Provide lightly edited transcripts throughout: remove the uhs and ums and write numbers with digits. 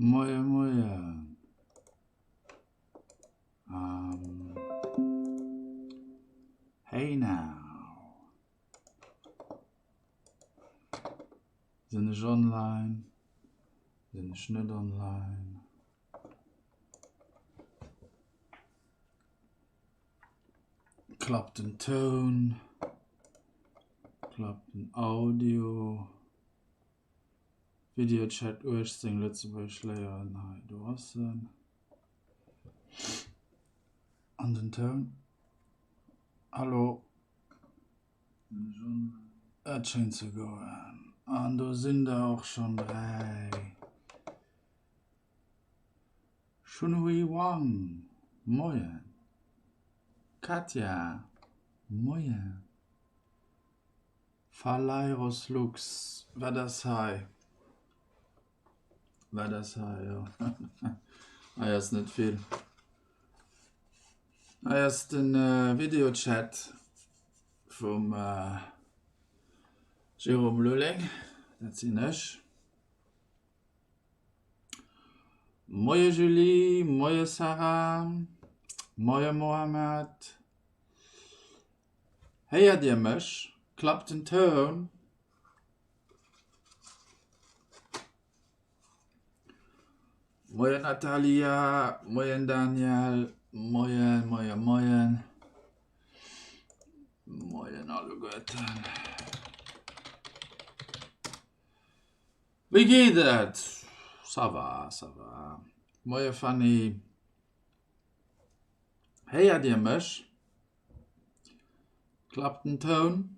Moie moien. Um, hey now. Sinn ech online? Sinn ech net online? Klappt den Toun? Klappt den Audio? Videochat 18 Lëtzebuergesch léieren, hei do ass en. An den Toun? Hallo? Et schéngt ze goen. An do sinn der och schonn 3. Shunhui Wang, Moien. Katja, Moien. Phaleiros Lux, Wat ass hei? Wat ass hei? Jo, hei ass net vill. Hei ass de Videochat vum Jérôme Lulling, dat sinn ech. Moie Julie, moie Sarah, moie Mohamed. Héiert Dir mech? Klappt den Toun? Moien Natalia, moien Daniel, moien, moien, moien. Moien alleguerten. Wéi geet et? Ça va, ça va. Moie Fanny. Héiert Dir mech? Klappt den Toun?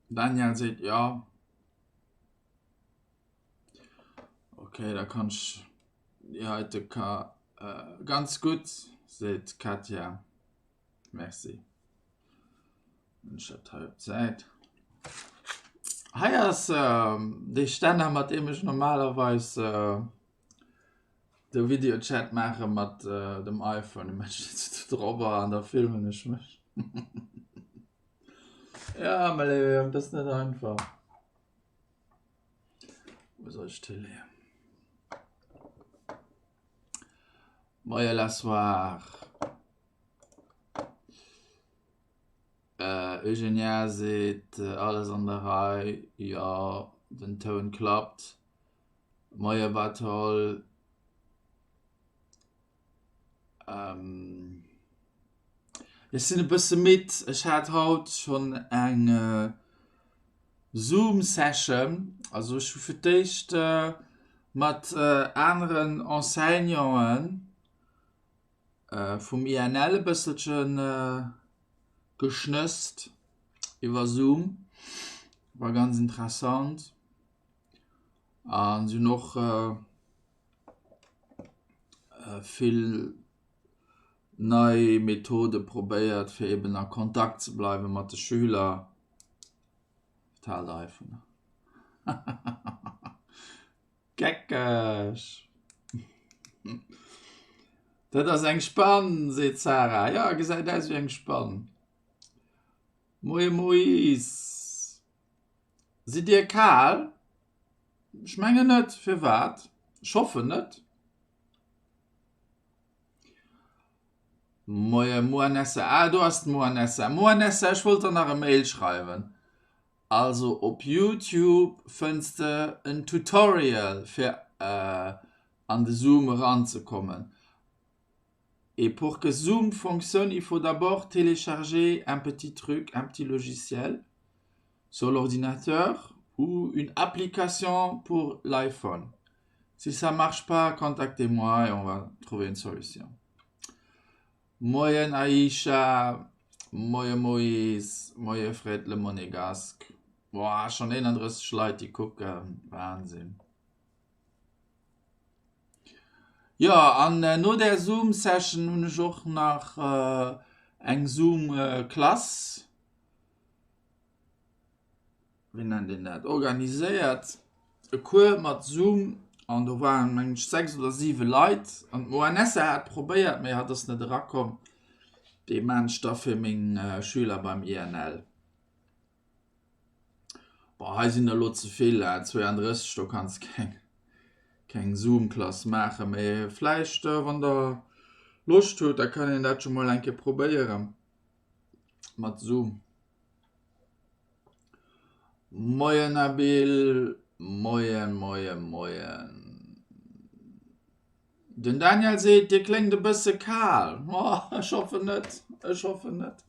Daniel seet jo. Ok, da kann ech déi heite ka ganz gutt, seet d'Katja. Merci. Ech dat hei op d'Säit. Hei ass dee Stänner, mat deem ech normalerweis de Videochat maache mat dem iPhone. Dee maache ech jetzt do drop an da filmen ech mech. Ja, mä léiwe Jong, dat ass net einfach. Wou soll ech d'Tëlee? Moie Lassoir. Eugenia seet alles an der Rei, jo den Toun klappt. Moie Bartol. Ech sinn e bësse midd. Ech hat haut schonn eng Zoom Session. Also ech hu fir d'éischt mat aneren Enseignanten vum INL e bësselche geschnësst iwwer Zoom. War ganz interessant. An si hunn och vill nei Methode probéiert, fir eben a Kontakt ze bleiwe mat de Schüler. Wat haalt der heivunner? Geckeg! Dat ass eng Spann, seet d'Sarah. Jo, gesäit aus wéi eng Spann. Moie Moïse. Sidd Dir kal? Ech mengen net. Firwat? Ech hoffen net. Moie Moanessa. Ah, do ass d'Moanessa. Moanessa, ech wollt der nach e Mail schreiwen. Also op YouTube fënns de en Tutorial fir an de Zoom eranzekommen. Et pour que Zoom fonctionne, il faut d'abord télécharger un petit truc, un petit logiciel sur l'ordinateur ou une application pour l'iPhone. Si ça marche pas, contactez-moi et on va trouver une solution. Moien Aisha, moie Moïse, moie Fred le Monégasque. Boah, schonn 31 Leit déi kucken, Wahnsinn. Jo, an no där Zoom-Session hunn ech och nach eng Zoom-Klass, wéi nennt een dat, organiséiert, e Cours mat Zoom an do waren meng ech 6 oder 7 Leit an d'Moanessa hat probéiert, mee hatt ass net erakomm. Dee maan ech da fir meng Schüler beim INL. Boah, hei sinn der elo ze vill, 32, do kanns keng. Keng Zoom-Klass maachen, mee vläicht wann der Loscht hutt, da kann een dat jo mol eng Kéier probéiere mat Zoom. Moien Nabil, moien, moien, moien. Den Daniel seet, Dir kléngt e bësse kal. Oh, ech hoffen net, ech hoffen net.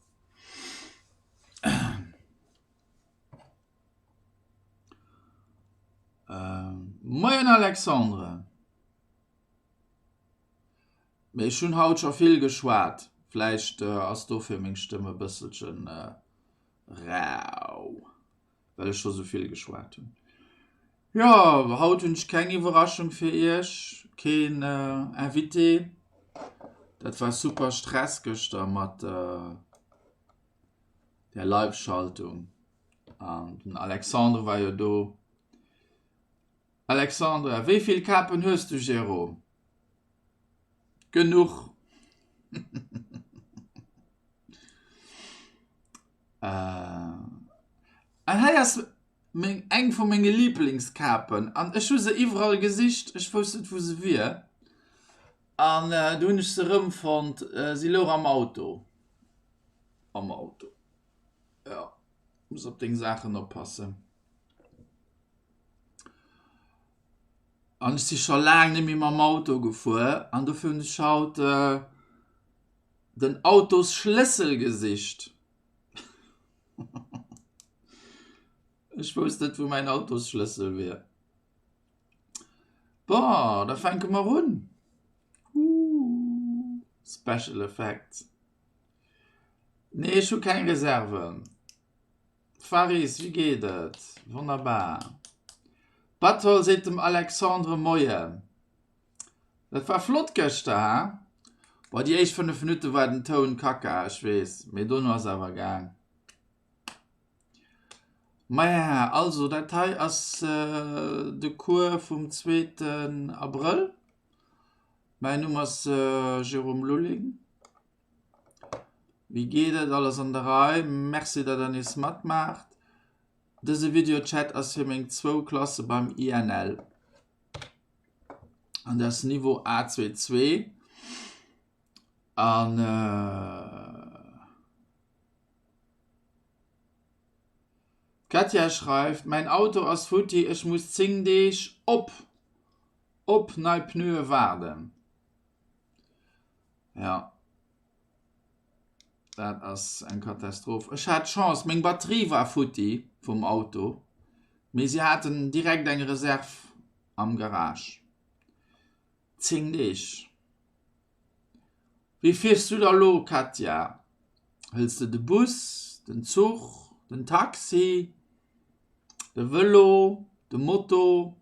Moien Alexandre. Mee ech hunn haut scho vill geschwat, vläicht ass dofir meng Stëmm e bësselchen rau, well ech scho sou vill geschwat hunn. Jo, haut hunn ech keng Iwwerraschung fir iech, keen Invité. Dat war super Stress gëschter mat der Live-Schaltung an den Alexandre war jo do. Alexandre, Wéi vill Kapen hues du Jérôme? Genuch. An hei ass meng eng vu menge Liblingskapen an ech hu se iwwerall gesicht, ech wousst net wou se wier an du hunn ech se erëmfonnt, si louch am Auto. Am Auto. Jo, muss op deng Saachen oppassen. An ech si scho laang net méi mam Auto gefuer an dofir hunn ech haut den Autosschlëssel gesicht. Ech wousst net wou mäin Autosschlëssel wier. Bon, da fänke mer un. Special Effects. Nee, ech hu keng Reserven. Faris, wéi geet et? Wonnerbar. Batol seet dem Alexandre Moien. Dat war flott gëschter, ha? Boah, déi éischt 5 Minutte war den Toun kacka, ech weess, mee dono ass awer gaang. Maja, also dat hei ass de Cours vum zweeten Abrëll. Mäin Numm ass Jérôme Lulling. Wéi geet et? Alles an der Rei? Merci dat der nees matmaacht. Dëse Videochat ass fir meng zwou Klasse beim INL. An dat ass Niveau A22. An d'Katja schreift, Mäin Auto ass futti, ech muss 10 Deeg op op nei Pneue waarden. Ja. Dat ass eng Katastroph. Ech hat Chance, meng Batterie war futti vum Auto, mee si haten direkt eng Reserv am Garage. 10 Deeg. Wéi fiers du da lo, Katja? Hëls de de Bus, den Zuch, den Taxi, de Vëlo, de Moto?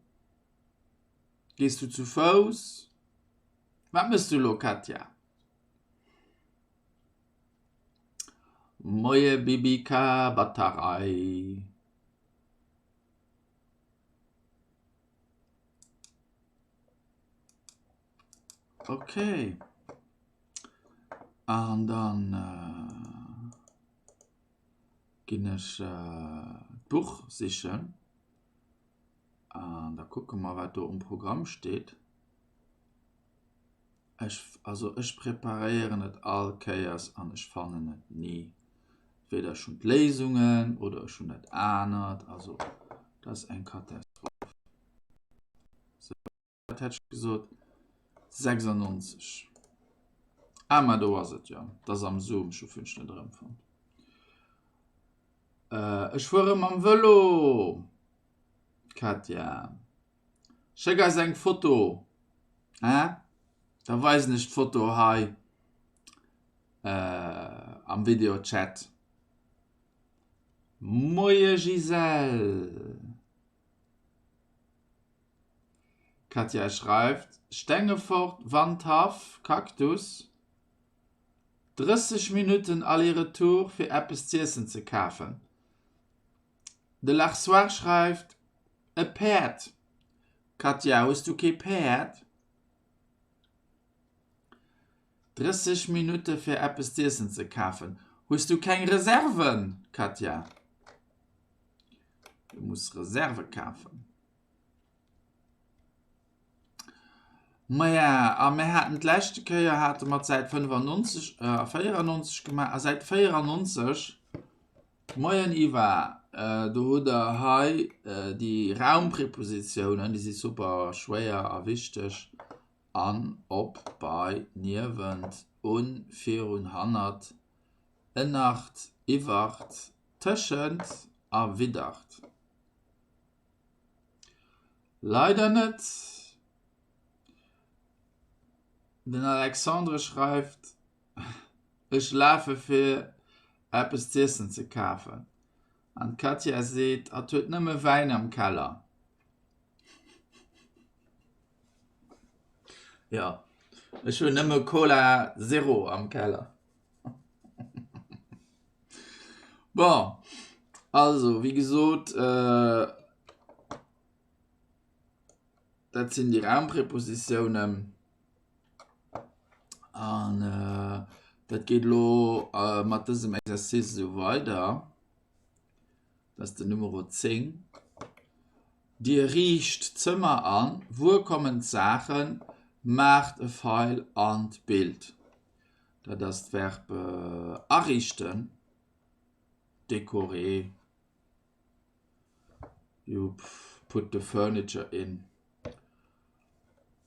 Gees du zu Fouss? Wat mëss du elo, Katja? Moie Bibika Bhattarai. Okay. An dann ginn ech d'Buch sichen. An da kucke mer, wat do um Programm steet. Ech, also ech preparéieren et all Kéiers an ech fannen et ni. Weder ech hunn d'Léisungen oder ech hunn dat anert. Also dat ass eng Katastroph. Sou, wat hat ech gesot? 96. Ah, ma do ass et jo. Dat ass am Zoom, ech hu vun net erëmfonnt. Ech fuere mam Vëlo, Katja. Schéck eis eng Foto, he? Da weisen ech d'Foto hei am Videochat. Moie Gisèle! Katja schreift, Stengefort, Wandhaff, Cactus, 30 Minutten Aller-Retour fir eppes z'iessen ze kafen. De Larsoir schreift, E Päerd! Katja, hues du kee Päerd? 30 Minutte fir eppes z'iessen ze kafen. Hues du keng Reserven, Katja? Du muss Reserve kafen. Maja, a mir haten d'leschte Kéier hate mer d'Säit 95 a 94 gemaach. A Säit 94, Moien Iva, do hutt der hei déi Raumprepositiounen, déi si super schwéier a wichteg, an, op, bei, niewent, un, virun, hannert, ënnert, iwwert, tëschent a widdert. Leider net. Den Alexandre schreift, Ech lafe fir eppes z'iessen ze kafen. An d'Katja seet, hatt huet nëmme Wäin am Keller. Jo, ech hunn nëmme Cola Zero am Keller. Bon, also wéi gesot, dat sinn déi Raumprepositiounen an dat geet elo mat dësem Exercice esou weider. Dat ass den Numero 10. Dir riicht d'Zëmmer an, wuer kommen d'Saachen, maacht e Feil an d'Bild. Dat ass d'Verb ariichten, décorer, you put the furniture in.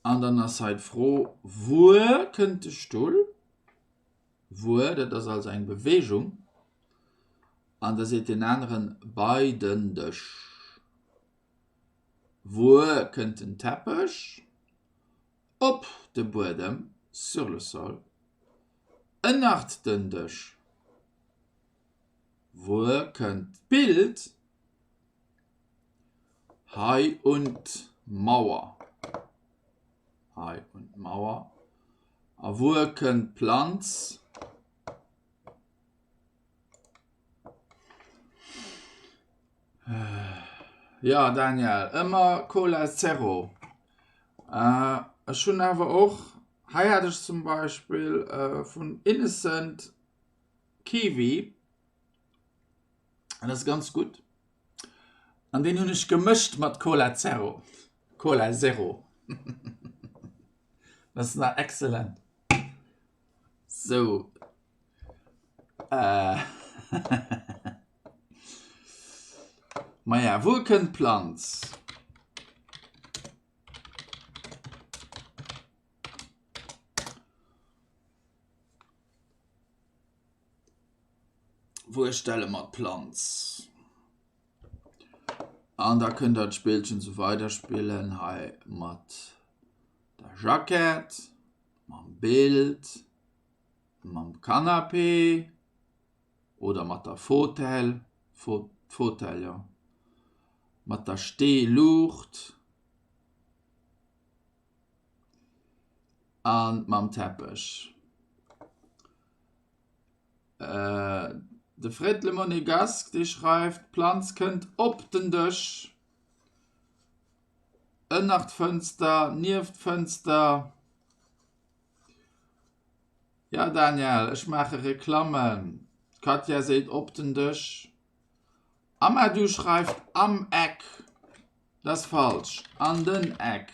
An dann ass hei d'Fro, Wuer kënnt de Stull? Wuer, dat ass also eng Beweegung. An da seet deen aneren, bei den Dësch. Wuer kënnt den Teppech? Op de Buedem, sur le sol, ënnert den Dësch. Wuer kënnt d'Bild? Hei un d'Mauer. Hei un d'Mauer. A wuer kënnt d'Planz? Jo Daniel, ëmmer Cola Zero. Ech hunn awer och, hei hat ech zum Beispill vun Innocent Kiwi, an dat ass ganz gutt, an deen hunn ech gemëscht mat Cola Zero, Cola Zero. Dat ass nach excellent. Sou. Maja, wuer kënnt d'Planz? Wuer stelle mer d'Planz? An da kënnt der d'Spillchen sou weiderspillen hei mat der Jackett, mam Bild. Mam Canapé oder mat der Fotell, Fotell, jo, mat der Steeluucht a mam Teppech. De Fred Le Monégasque, dee schreift, D'Planz kënnt op den Dësch, ënner d'Fënster, nieft d'Fënster. Ja Daniel, ech maache Reklammen. D'Katja seet op den Dësch. Amadou schreift am Eck. Dat ass falsch. An den Eck.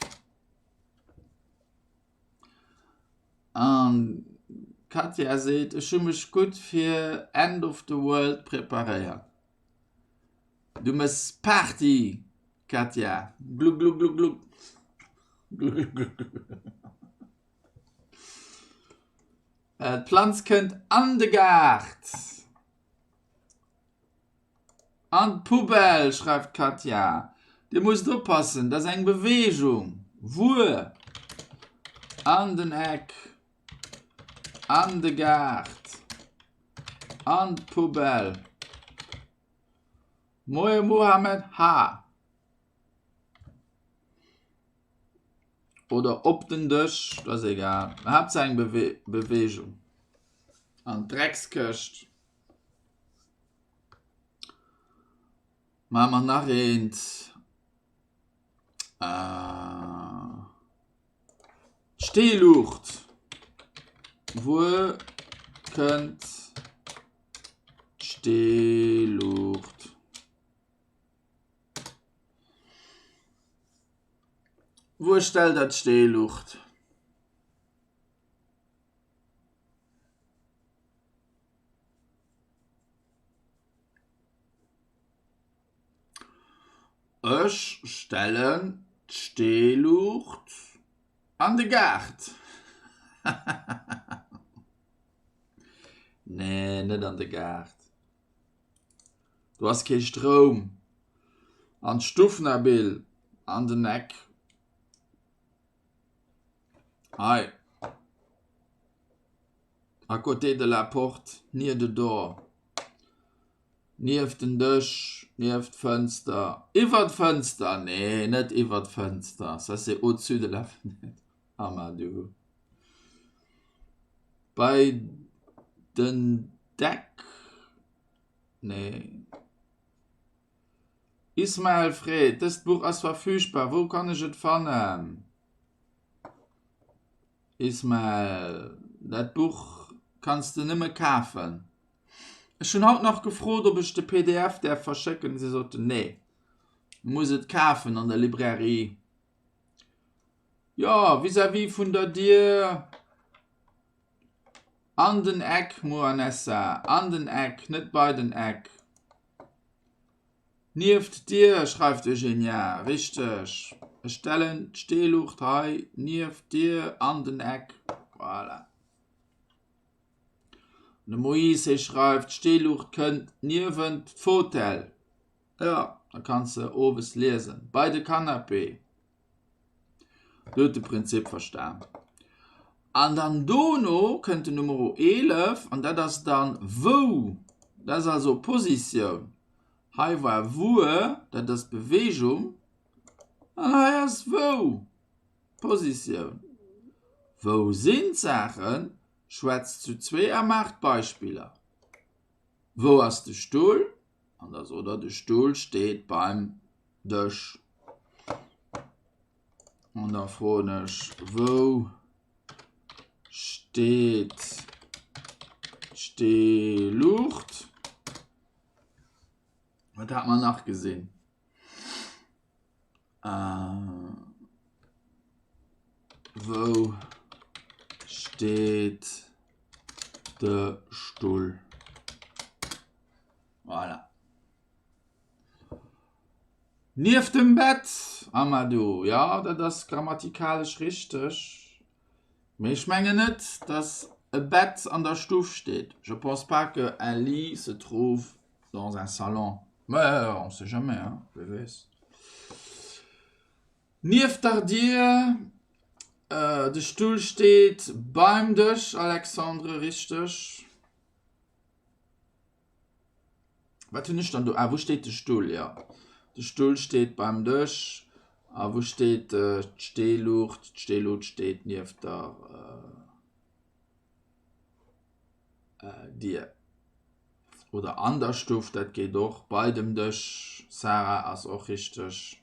An d'Katja seet, ech hu mech gutt fir End of the World preparéiert. Du mëss Party, Katja. Gluggluggluggluck. Gluggluggluggluck. D'Planz kënnt an de Gaart. An d'Poubelle, schreift d'Katja. Dir musst oppassen, dat ass eng Beweegung. Wuer? An den Eck. An de Gaart. An d'Poubelle. Moie Mohammed H. Oder op den Dësch, dat ass egal. Haaptsaach eng Bewe Beweegung. An d'Dreckskëscht. Maache mer nach eent. D'Steeluucht. Wuer kënnt d'Steeluucht? Wuer stellt der d'Steeluucht? Ech stellen d'Steeluucht an de Gaart. Nee, net an de Gaart. Do ass kee Stroum. An d'Stuff, Nabil, an den Eck. Hei. À côté de la porte, near the door. Nieft den Dësch, nieft d'Fënster, iwwer d'Fënster, nee, net iwwer d'Fënster, ça c'est au-dessus de la fenêtre, Amadou. Bei den Deck, nee. Ismael freet, Dëst Buch ass verfügbar, wou kann ech et fannen? Ismael, Dat Buch kanns de nëmme kafen. Ech hunn haut nach gefrot, ob ech de pdf däerf verschécken. Si soten, nee, du muss et kafen an der Librairie. Jo, vis-à-vis vun der Dier an den Eck, Muanessa, an den Eck, net bei den Eck. Nieft d'Dier, schreift Eugenia. Richteg, ech stellen d'Steeluucht hei nieft d'Dier an den Eck. Voilà. De Moïse hie schreift, D'Steeluucht kënnt niewent d'Fotell. Jo, da kanns de owes liesen. Bei de Canapé. Du huet de Prinzip verstan. An dann dono kënnt den Numero 11 an dat ass dann wou. Dat ass also Positioun. Hei war wuer, dat ass Beweegung. An hei ass wou, Positioun. Wou sinn d'Saachen? Schwätzt zu zwee a maacht Beispiller. Wou ass de Stull? An da sot der, De Stull steet beim Dësch. An da froen ech, Wou steet d'Steeluucht? Wat hat mer nach gesinn? Wou steet de Stull? Voilà. Nieft dem Bett, Amadou. Jo, dat ass grammatikalesch richteg. Mee ech mengen net, dass e Bett an der Stuff steet. Je pense pas que un lit se trouve dans un salon. Mä on sait jamais, hein, wie weess. Nieft der Dier, de Stull steet beim Dësch, Alexandre, richteg. Wat hunn ech dann do? Ah, wou steet de Stull? Jo, de Stull steet beim Dësch. A wou steet d'Steeluucht? D'Steeluucht steet nieft der Dier. Oder an der Stuff, dat geet och. Bei dem Dësch, Sarah, ass och richteg.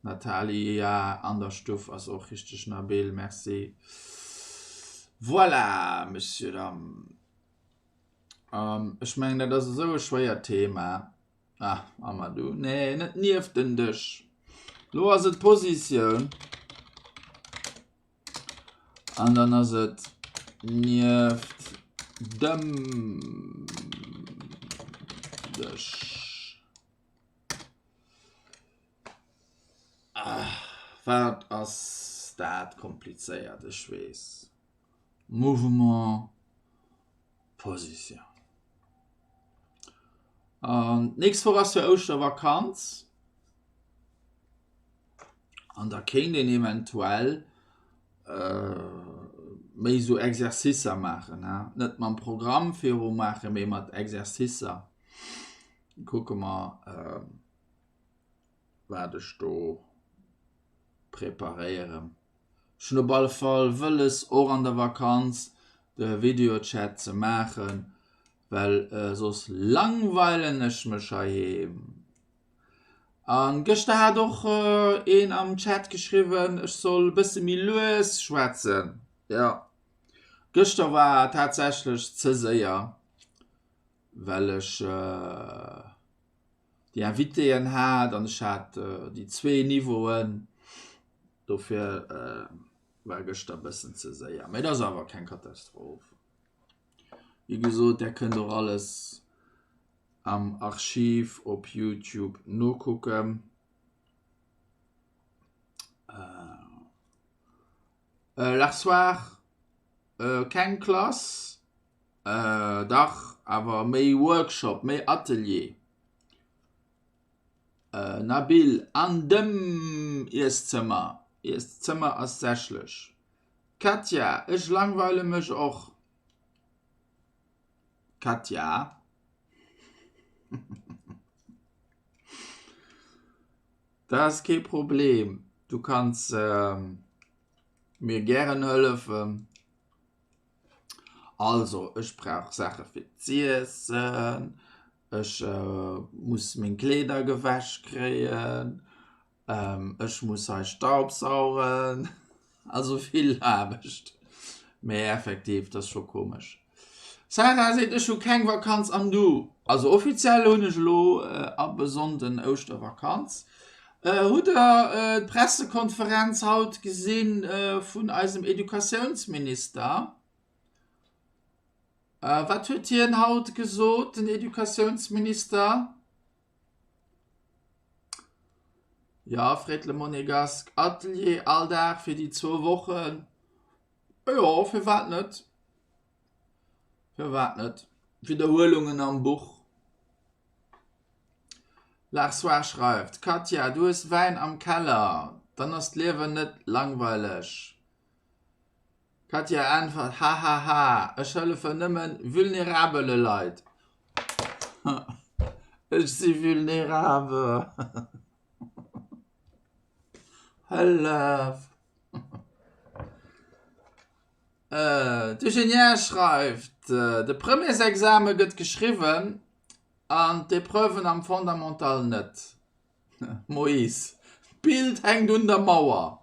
Nathalie, an der Stuff ass och richteg. Nabil, merci. Voilà, Monsieur, Dames. Ech mengen, dat ass esou e schwéiert Thema. Ah, Amadou, nee, net nieft den Dësch. Lo ass et Positioun. An dann ass et nieft dem Dësch. Ah, wat ass dat komplizéiert, ech weess. Mouvement, Position. An d'nächst Woch ass jo Ouschtervakanz. An da kéint een eventuell méi esou Exercicer maachen, he. Net mam Programm viru maachen, mee mat Exercicer. Kucke mer, wat ech do preparéieren. Ech hunn op alle Fall wëlles och an der Vakanz de Videochat ze maachen, well soss langweilen ech mech heiheem. An gëschter hat och een am Chat geschriwwen, ech soll e bësse méi lues schwätzen. Jo, gëschter war tatsächlech ze séier, well ech déi Invitéen hat an ech hat déi zwee Niveauen, dofir war gëschter e bëssen ze séier, mee et ass awer keng Katastroph. Wéi gesot, där kënnt och alles am Archiv op Youtube nokucken. L'Arsoir, keng Klass, dach, awer méi Workshop, méi Atelier. Nabil, An dem Iesszëmmer. Iesszëmmer ass sächlech. Katja, Ech langweile mech och. Katja, Dat ass kee Problem, du kanns mir gären hëllefen. Also, ech brauch Saache fir z'iessen, ech muss meng Kleeder gewäsch kréien, ech muss hei staubsaugen, also vill Aarbecht. Mee effektiv, dat ass scho komesch. Sarah seet, ech hu keng Vakanz an du? Also offiziell hunn ech elo ab e Sonnden Ouschtervakanz. Hutt der d'Pressekonferenz haut gesinn vun eisem Educatiounsminister? Wat huet hien haut gesot, den Educatiounsminister? Jo, freet Le Monégasque. Atelier all Dag fir déi zwou Wochen? Jo, firwat net? Firwat net? Widderhuelungen am Buch. L'Arsoir schreift, Katja, du hues Wäin am Keller, dann ass d'Liewen net langweileg. Katja äntwert, Hahaha, ech hëllefen nëmmen vulnerabele Leit. Ech si vulnerabel. Hëllef! D'Eugenia schreift, De Premièresexame gëtt geschriwwen an d'Epreuven am Fondamental net. Moïse, D'Bild hänkt un der Mauer.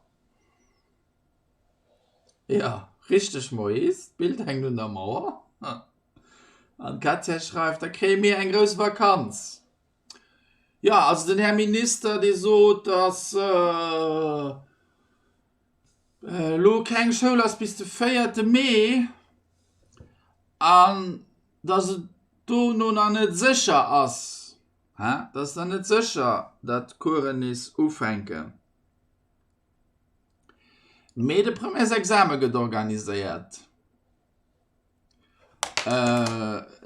Jo, richteg Moïse, d'Bild hänkt un der Mauer. An d'Katja schreift, Da kréie mir eng grouss Vakanz. Jo, also den Här Minister, dee sot, datt elo keng Schoul ass bis de véierte Mee an datt et dono nach net sécher ass, hein, et ass nach net sécher, datt d'Coursen nees ufänken. Mee de Premièresexame gëtt organiséiert.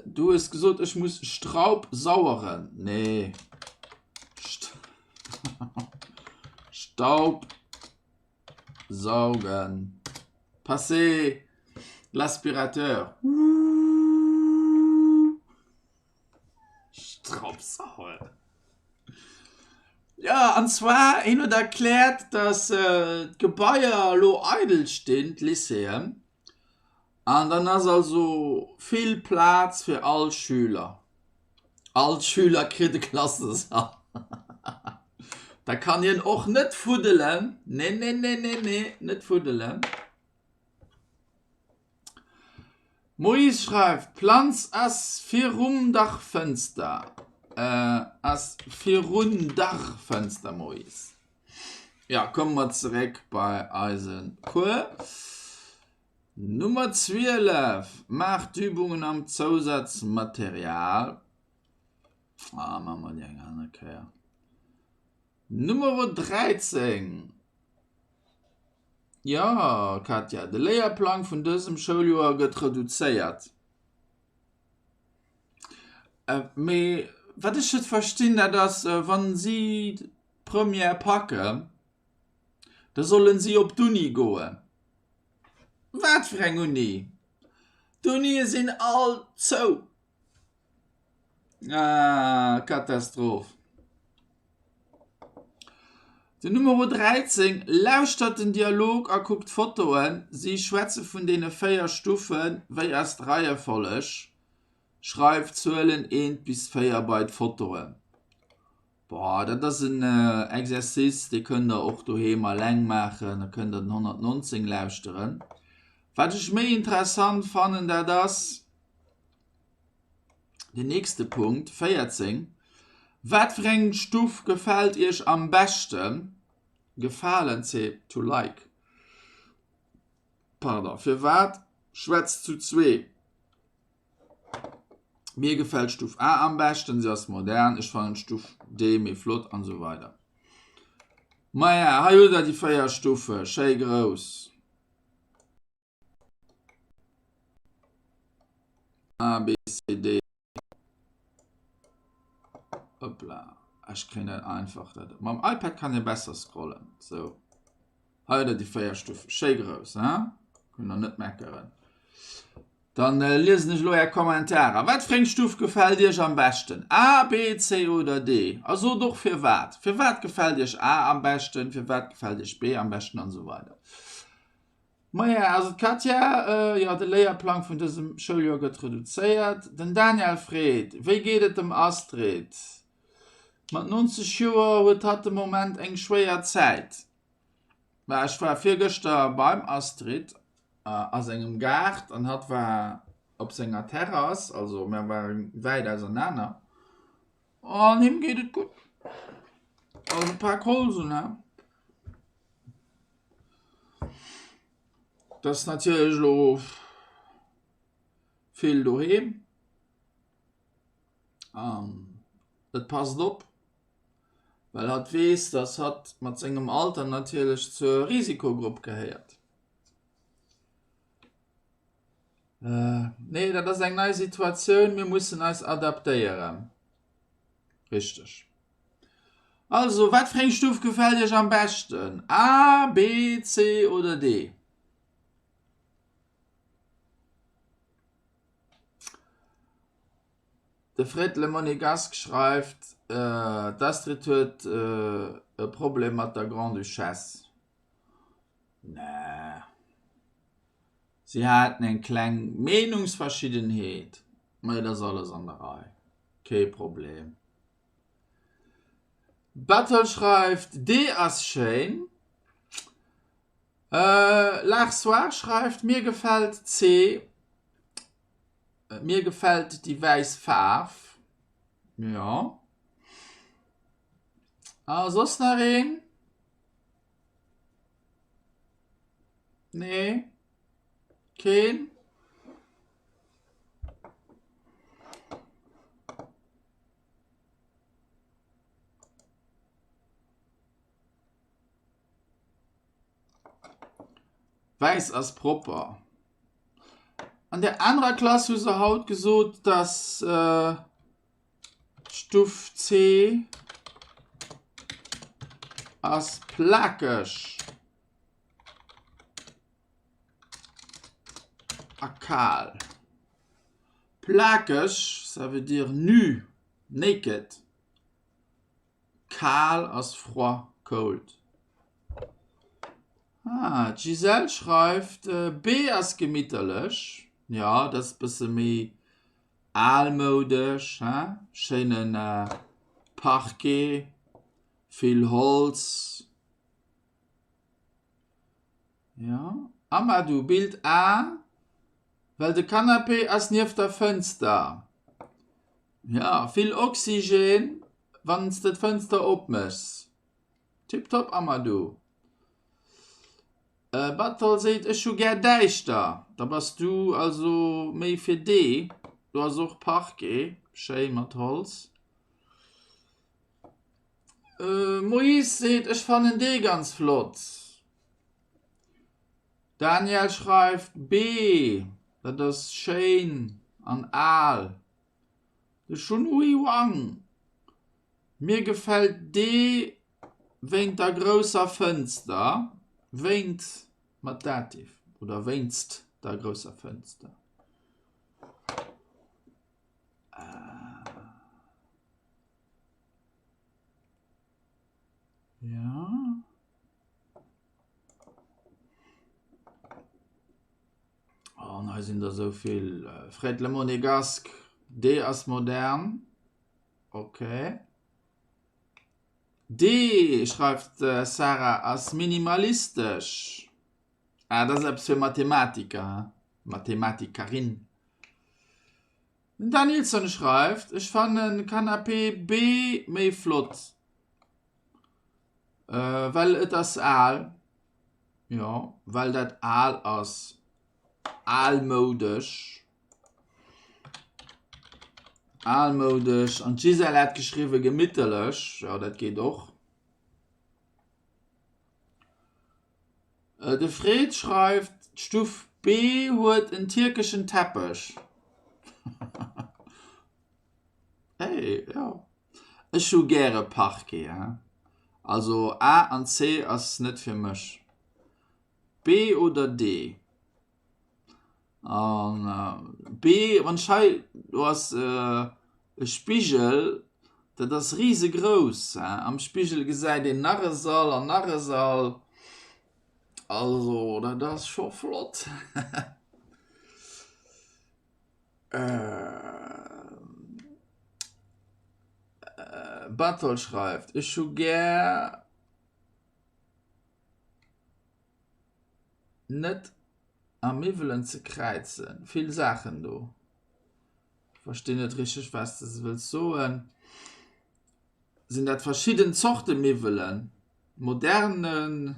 Du hues gesot, ech muss Straub saueren. Nee. Staub saugen. Passer l'aspirateur. Straubsaugen. Ja, an zwar, hien huet erkläert, dass d'Gebaier elo eidel stinn, d'Lycéeën. An dann ass also vill Plaz fir all Schüler. All Schüler kritt e Klassesall. Da kann hien och net fuddelen. Nee, nee, nee, nee, nee, net fuddelen. Moïse schreift, D'Planz ass virum Dachfënster. Ass virun Dachfënster, Moïse. Ja, komme mer zeréck bei eise Cours. Nummer 12, Maacht d'Übungen am Zousazmaterial. Ah, maache mer déi eng aner Kéier. Numero 13, Jo, Katja, de Léierplang vun dësem Schouljoer gëtt reduzéiert. Mee wat ech net verstinn, dat ass, wa si d'Première packen, da sollen si op d'Uni goen. Wat fir eng Uni? D'Unie sinn all zou. Ah, Katastroph. Den Numero 13 lauschtert den Dialog a kuckt d'Fotoen. Si schwätze vun deene 4 Stufen. Wéi ass d'Reiefolleg? Schreif d'Zuelen 1 bis 4 bei d'Fotoen. Boah, dat ass en Exercice, dee kënnt der och doheem alleng maachen. Da kënnt der den 119 lauschteren. Wat ech méi interessant fannen, dat ass den nächste Punkt, 14, Wat fir eng Stuff gefält Iech am beschten? Gefalen, c'est to like. Pardon, firwat? Schwätzt zu zwee. Mir gefält Stuff A am beschten, se ass modern, ech fannen Stuff D méi flott an esou weider. Maja, hei hutt der déi 4 Stufe, schéi grouss. A, B, C, D. Hoppla, ech kréien dat einfach dat. Mam iPad kann ee besser scrollen. Sou. Hei hutt der déi 4 Stufen, schéi grouss, hein? Kënnt der net meckeren. Dann liesen ech elo är Kommentarer. Wat fir eng Stuf gefält iech am beschten? A, B, C oder D? A sot och firwat. Firwat gefält iech A am beschten, firwat gefält iech B am beschten an esou weider. Maja, also d'Katja, jo, de Léierplang vun dësem Schouljoer gëtt reduzéiert. Den Daniel freet, Wéi geet et dem Astrid? Mat 90 Joer huet hatt de Moment eng schwéier Zäit. Mä ech war virgëschter beim Astrid a sengem Gaart an hatt war op senger Terrass, also mär ware wäit ausernaner an him geet et gutt. Also e pak Holsen, he. Dat ass natierlech elo vill doheem an et passt op. Well hatt weess, dass hatt mat sengem Alter natierlech zur Risikogrupp gehéiert. Nee, dat ass eng nei Situatioun, mir mussen eis adaptéieren. Richteg. Also, wat fir eng Stuf gefält Iech am beschten? A, B, C oder D? De Fred Le Monégasque schreift, D'Astrid huet e Problem mat der Grande-Duchesse. Nee. Si haten eng kleng Meenungsverschiddenheet, mä et ass alles an der Rei. Kee Problem. Battle schreift, Dee ass schéin. Larsoir schreift, Mir gefält C. Mir gefält déi wäiss Faarf. Jo. A soss nach een? Nee? Keen? Wäiss ass propper. An der anerer Klass hu se haut gesot, dass d'Stuff C ass plakeg a kal. Plakeg, ça veut dire nu, naked. Kal ass froid, cold. Ah, d'Gisèle schreift, B ass gemitterlech. Jo, dat ass e bësse méi almoudesch, he? Schéine Parquet, vill Holz. Jo, Amadou, Bild A, well de Canapé ass nieft der Fënster. Jo, vill Oxygen, wann s de d'Fënster opméchs. Tiptop, Amadou. Batol seet, Ech hu gär däischter. Da bass du also méi fir D. Do ass och Parquet, schéi mat Holz. Moïse seet, Ech fannen dee ganz flott. Daniel schreift, B, dat ass schéin an al. De Chunhui Wang, Mir gefält dee wéint der grousser Fënster, wéint mat Dativ oder wéinst der grousser Fënster. Ja. An hei sinn der esou vill. Fred Le Monégasque, dee ass modern. Ok. Dee, schreift d'Sarah, ass minimalistesch. Ah, dat ass eppes fir Mathematiker, hein? Mathematikerin. Den Dan Nilsson schreift, Ech fannen Canapé B méi flott, well et ass al. Jo, well dat al ass. Almoudesch. Almoudesch. An d'Gisèle hat geschriwwen, gemitterlech. Jo, dat geet och. De Fred schreift, D'Stuff B huet en tierkeschen Teppech. Hey, jo. Ech hu gäre Parquet, hein. Also A an C ass net fir mech. B oder D? An B, wann ech hei, do ass e Spigel, dat ass risegrouss, hein. Am Spigel gesäit een nach e Sall an nach e Sall. Also dat ass scho flott. Barthold schreift, Ech hu gär net a Miwwelen ze kräizen. Vill Saachen do. Verstinn net richteg wat s de wëlls soen. Sinn dat verschidden Zorte Miwwelen? Moderne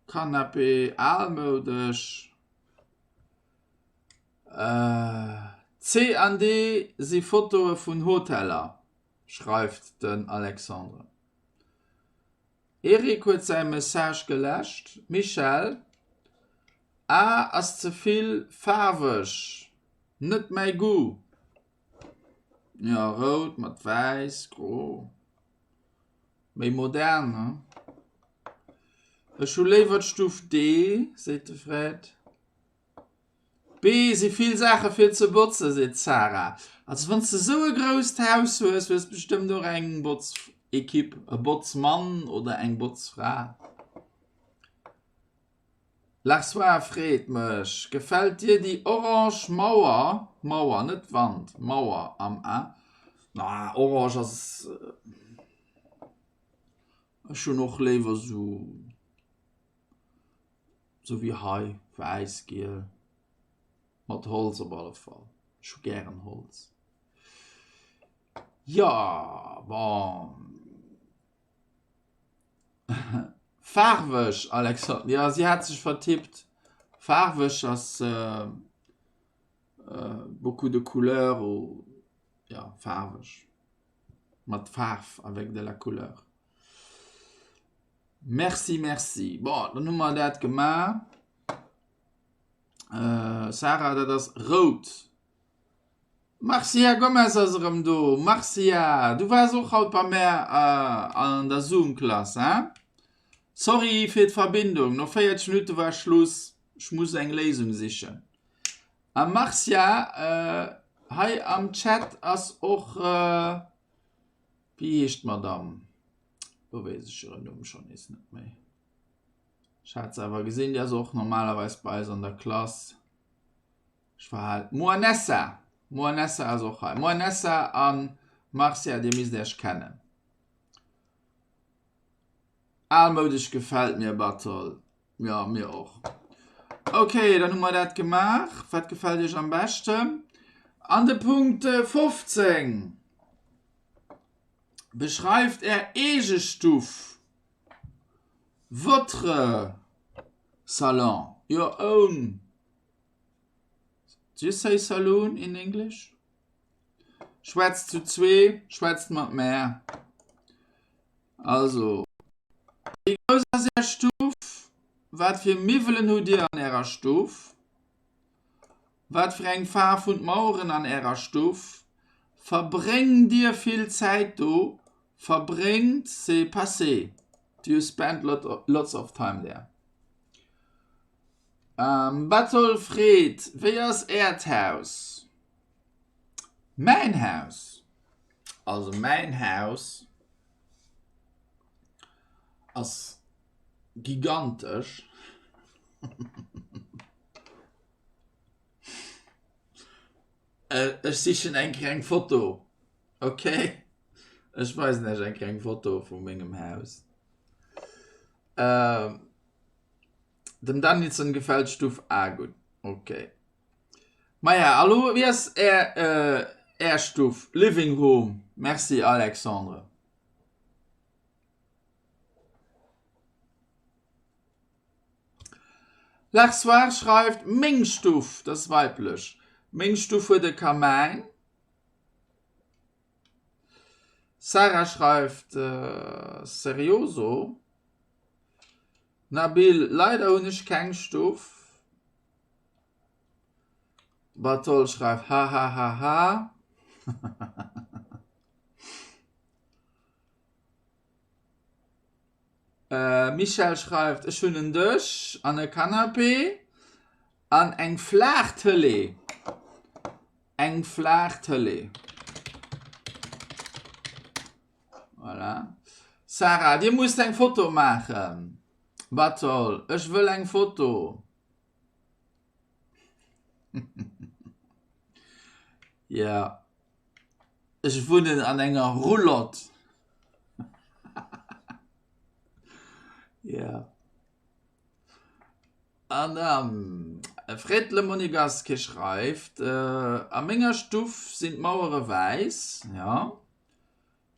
Canapé, almoudesch? C an D si Fotoe vun Hoteller, schreift den Alexandre. Eric huet säi Message geläscht. Michèle, A ass ze vill faarweg, net mäi Goût. Jo, rout mat wäiss, gro, méi modern, he? Ech hu léiwer d'Stuf D, seet de Fred. B si vill Saache fir ze botzen, seet d'Sarah. Also wann s de esou e grousst Haus hues, hues bestëmmt och eng Botzequipe, e Botzmann oder eng Botzfra. Larsois freet mech, gefält dir déi orange Mauer, Mauer, net Wand, Mauer am A? Na, orange ass, ech hunn och léiwer esou. Sou wéi hei, wäiss, giel, mat Holz op alle Fall. Ech hu gären Holz. Jo, bon. Faarweg, Alexandre, jo, si hat sech vertippt. Faarweg ass beaucoup de couleurs ou jo, faarweg, mat Faarf, avec de la couleur. Merci, merci. Bon, dann hu mer dat gemaach. Äh, Sarah, dat ass rout. Marcia Gomez ass erëm do. Marcia, du waars och haut bei mär äh, an der Zoom-Klass, hein? Sorry fir d'Verbindung, no 40 Minutte war Schluss. Ech muss eng Léisung sichen. A Marcia, äh, hei am Chat ass och, äh, wéi heescht d'Madame? Lo weess ech hiren Numm schonn nees net méi. Ech hat se awer gesinn, déi ass och normalerweis bei eis an der Klass. Ech verhal Moanessa! Moanessa ass och hei. Moanessa a Marcia, dir misst Iech kennen. Almoudesch gefält mir, Bartol. Jo, mir och. Ok, dann hu mer dat gemaach. Wat gefält Iech am beschten? An de Punkt 15. Beschreift Är eege Stuff, votre salon, your own, do you say saloon in English? Schwätzt zu zwee, schwätzt mat mär. Also, wéi grouss ass Är Stuff? Wat fir Miwwelen hutt Dir an Ärer Stuff? Wat fir eng Faarf hunn d'Maueren an Ärer Stuff? Verbréngt Dir vill Zäit do? Verbréngt, c'est passé. Do you spend lots of time there? Batol freet, Wéi ass Äert Haus? Mäin Haus? Also mäin Haus ass gigantesch. Ech sichen eng kleng Foto, ok? Ech weisen iech eng kleng Foto vu mengem Haus. Dem Danielson gefält d'Stuff A gutt, ok. Maja, a lo, wéi ass är är Stuff? Living Room, merci Alexandre. L'Arsoir schreift, Meng Stuff, dat ass weiblech, meng Stuff huet e Kamäin. Sarah schreift, Serioso? Nabil, Leider hunn ech keng Stuff. Bartol schreift, Hahahaha. Michèle schreift, Ech hunn en Dësch an e Canapé an eng flaach Tëlee. Eng flaach Tëlee. Voilà. Sarah, Dir musst eng Foto maachen. Bartol, Ech wëll eng Foto. Jo. Ech wunnen an enger Roulotte. Jo. An dann Fred Le Monegasque schreift, A menger Stuff sinn d'Mauere wäiss. Jo.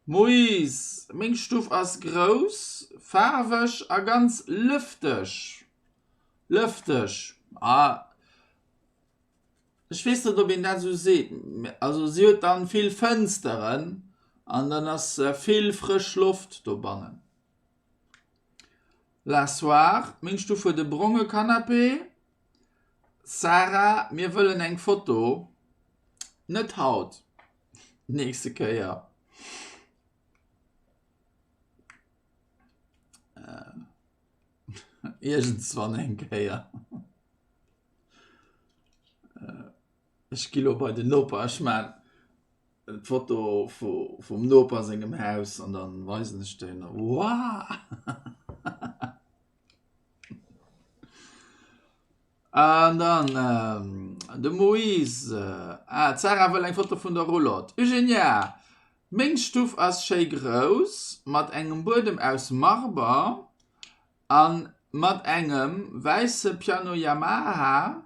Moïse, Meng Stuff ass grouss, faarweg a ganz lëfteg. Lëfteg, ah. Ech weess net ob een dat esou seet, also si huet dann vill Fënsteren an dann ass vill frësch Loft dobannen. La Soire, Meng Stuff huet e bronge Canapé. Sarah, Mir wëllen eng Foto. Net haut, nächste Kéier. Iergendswann eng Kéier. Ech gi lo bei den Noper, ech maan d'Foto vum Noper sengem Haus an dann weisen ech den, Woah! An dann de Moïse, ah d'Sarah wëll eng Foto vun der Roulotte. Eugenia, Meng Stuff ass schéi grouss, mat engem Buedem aus Marber A mat engem wäisse Piano Yamaha,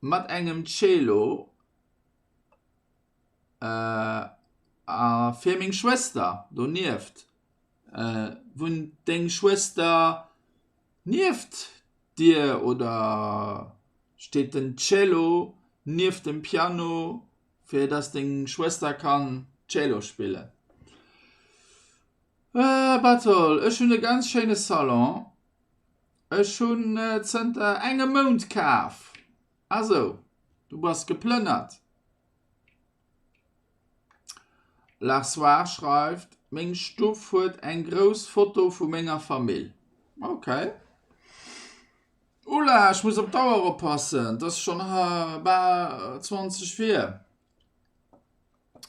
mat engem Cello a fir meng Schwëster donieft. Wunnt deng Schwëster nieft dir oder steet den Cello nieft dem Piano fir dass deng Schwëster kann Cello spillen? Bartol, ech hunn e ganz schéine Salon. Ech hunn zënter engem Mount kaf. Ah sou, du bass geplënnert. L'Arsoir schreift, Meng Stuff huet eng grouss Foto vu menger Famill. Ok. Oula, ech muss op d'Auer oppassen, 't ass schonn bal 20 vir.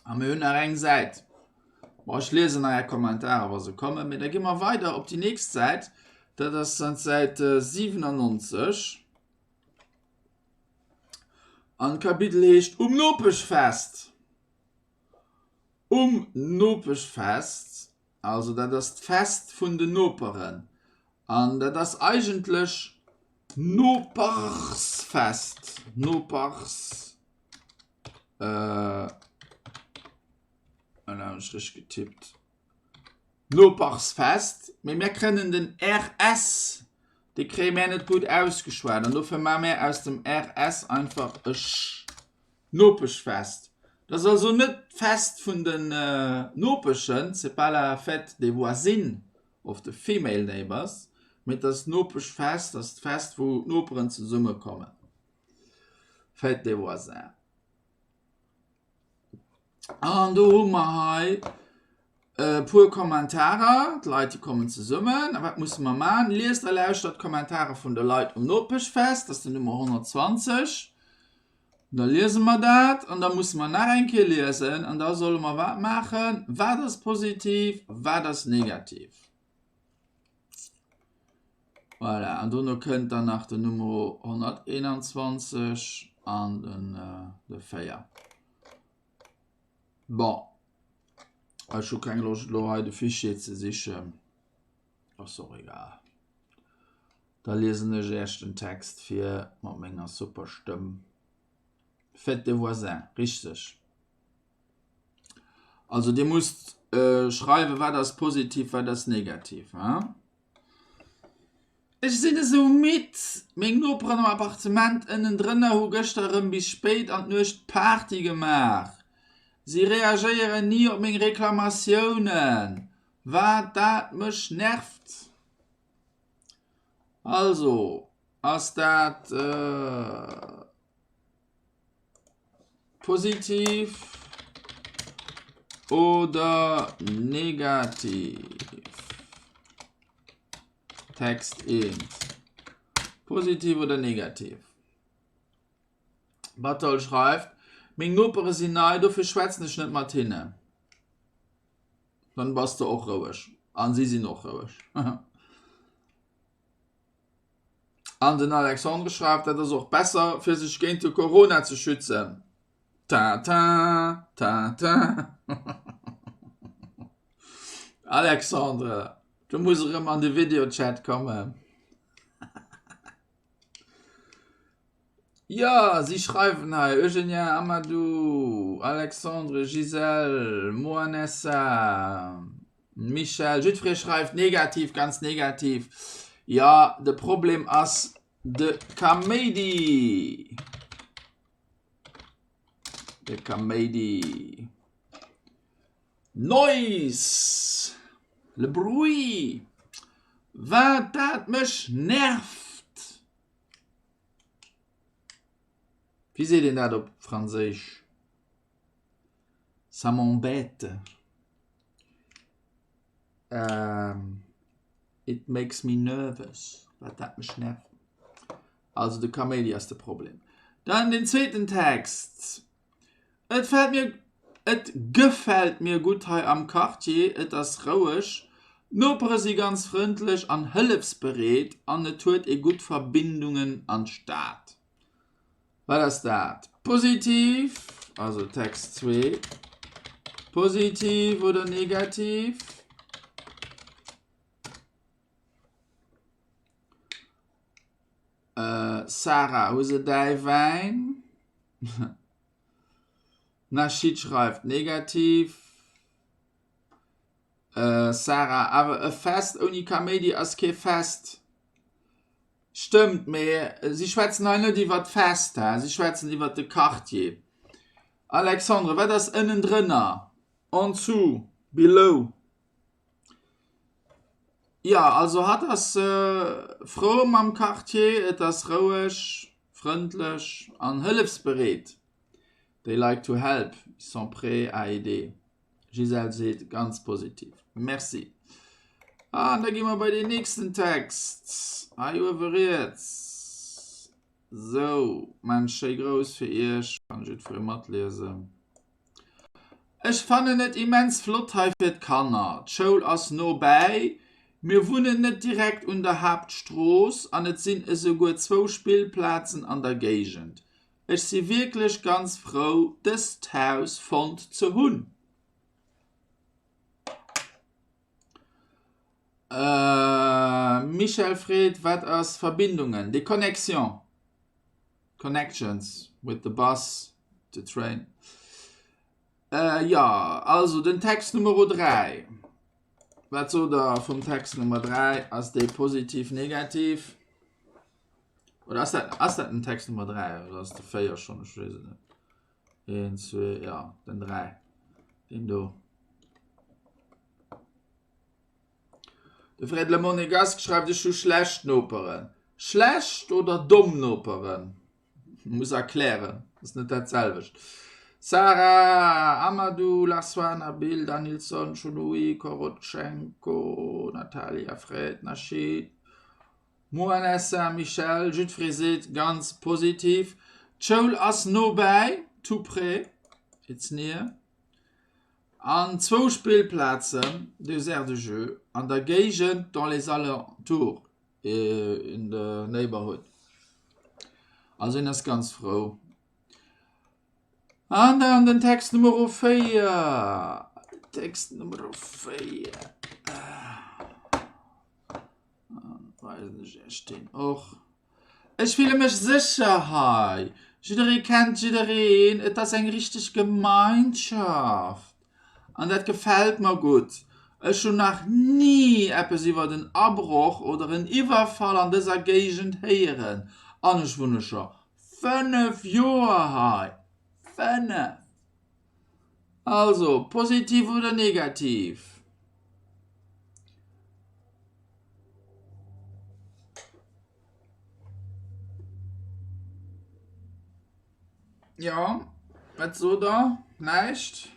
A mir hunn nach eng Säit. Bon, ech liesen nach är Kommentarer, wa se kommen. Mee da gi mer weider op déi nächst Säit. Dat ass dann d'Säit 97. An d'Kapitel heescht Um Nopeschfest. Um Nopeschfest, also dat ass d'Fest vun den Noperen. An dat ass eigentlech Nopersfest. Nopers. Äh, hunn ech richteg getippt? Nopersfest, mee mär kënnen den RS, dee kréie mär net gutt ausgeschwat an dofir maache mär aus dem RS einfach e Sch. Nopeschfest. Dat ass also net d'Fest vun den Nopeschen, c'est pas la fête des voisines of the female neighbors, mee et ass d'Nopeschfest, dat ass d'Fest wou d'Noperen zesummekommen. Fête des voisins. An do hu mer hei e puer Kommentarer. D'Leit déi kommen zesummen. A wat musse mer maachen? Liest a lauschtert d'Kommentare vun de Leit um Nopeschfest. Dat ass den Nummer 120. Da liese mer dat an da musse mer nach eng Kéier liesen an da solle mer wat maachen? Wat ass positiv? Wat ass negativ? Voilà, an dono kënnt dann nach den Numero 121 an den de 4. Bon, ech hu keng Loscht elo hei de Fichier ze sichen, ass och egal. Da liesen ech Iech den Text vir mat menger super Stëmm. Fête des voisins, richteg. Also Dir musst schreiwen, wat ass positiv, wat ass negativ. Hein? Ech sinn esou midd. Meng Noperen am Appartement ënnendrënner hu gëschter erëm bis spéit an d'Nuecht Party gemaach. Si reagéieren ni op meng Reklamatiounen, wat dat mech nervt. Also, ass dat positiv oder negativ? Text 1. Positiv oder negativ? Bartol schreift, Meng Nopere sinn nei, dofir schwätzen ech net mat hinnen. Dann bass de och roueg. An si sinn och roueg. An den Alexandre schreift, dat ass och besser, fir sech géint de Corona ze schützen. Ta ta, ta ta. Alexandre, du muss erëm an de Videochat kommen. Jo, si schreiwen hei, Eugenia, Amadou, Alexandre, Gisèle, Moanessa, Michèle, jiddweree schreift negativ, ganz negativ. Jo, de Problem ass de Kaméidi. De Kaméidi. Noise! Le bruit! Wat dat mech nervt! Wéi seet een dat op Franséisch? Ça m'embête. It makes me nervous. Wat dat mech nervt. Also de Kaméidi ass de Problem. Dann den zweeten Text. Et fällt mir Et gefält mir gutt hei am Quartier, et ass roueg, d'Nopere si ganz frëndlech an hëllefsbereet an et huet ee gutt Verbindungen an d'Stad. Wat ass dat? Positiv, also Text 2, positiv oder negativ? Sarah, hu se däi Wäin? Nasheed schreift, negativ. Sarah, awer e Fest ouni Kaméidi ass kee Fest. Stëmmt, mee si schwätzen hei net iwwer d'Fest, si schwätzen iwwer de Quartier. Alexandre, wat ass ënnendrënner? En dessous, below. Jo, also hatt ass frou mam Quartier, et ass roueg, frëndlech an hëllefsbereet. They like to help, ils sont prêts à aider. Gisèle seet ganz positiv. Merci. An da gi mer bei deen nächsten Text. Hei uewe riets. Sou, maan ech schéi grouss fir iech, kann jiddweree matliesen. Ech fannen et immens flott hei fir d'Kanner. D'Schoul ass no bäi, mir wunnen net direkt un der Haaptstrooss an et sinn esouguer zwou Spillplazen an der Géigend. Ech si wierklech ganz frou, dëst Haus fonnt ze hunn. Michèle freet, Wat ass Verbindungen, des connexions, connections with the bus, the train? Jo, also den Text Numero 3. Wat sot der vum Text Nummer 3? Ass dee positiv, negativ? Oder ass dat, ass dat den Text Nummer 3 oder ass de 4 schonn? Ech weess et net. 1, 2, ja, den 3. Deen do. De Fred Le Monégasque schreift, Ech hu schlecht Noperen. Schlecht oder domm Noperen? Muss erklären, ass net dat selwecht. Sarah, Amadou, Laswan, Nabil, Danilson, Chunui, Korotchenko, Natalia, Fred, Nachid, Moanessa, Michèle, jiddweree seet ganz positiv. D'Schoul ass nobäi, tout près, it's near. An zwou Spillplazen, deux aires de jeu, an der Géigend, dans les alentours, in the neighborhood. Also een ass ganz frou. An dann den Text Numero 4. Text Numero 4. Weisen ech iech deen och. Ech fille mech sécher hei. Jidderee kennt jiddereen, et ass eng richteg Gemeinschaft. An dat gefält mer gutt. Ech hunn nach ni eppes iwwert en Abroch oder en Iwwerfall an dëser Géigend héieren. An ech wunne scho 5 Joer hei. 5! Also, positiv oder negativ? Jo, wat sot der? Näischt?